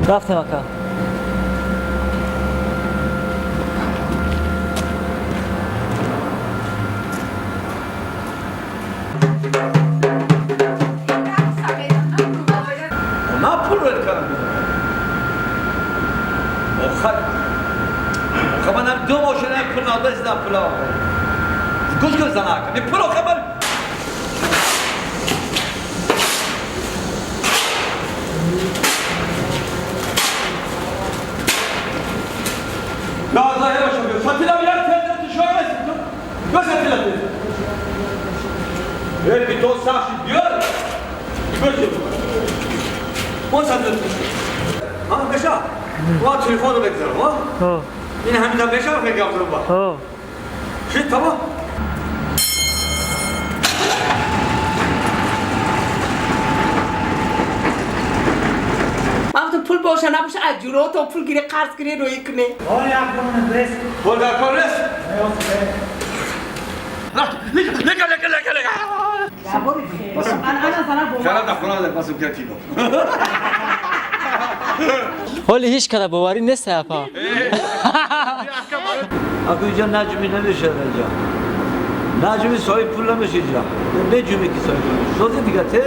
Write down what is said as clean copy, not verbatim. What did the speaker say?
Рафтем, ака. На пул ред кардам. Охир охир манам ду мошина пул надостам, пул гӯш кун, занак, ми пул охир ман لا ظاهر شو ساتلا يا تنزل تشوي بس ساتلا هي بيتو ساشي ديار بس ما ساتلا ها بشا وا تليفون بگذار ها. ها. این همین بشا خیلی گفتم با ها. شد تمام. من گفتم پول باشه نباشه از جورا تا پول گیره قرض گیره روی کنه. پول در کار نیست. لکه لکه لکه لکه. انا خراب خونه بس کردی. ҳоли ҳеҷ када боварӣ нест, апа. Аку инҷа наҷми намешад, инҷа. Наҷми соҳиб пул намеша инҷа. Неҷуми ки соҳиб пул. Шози дига те.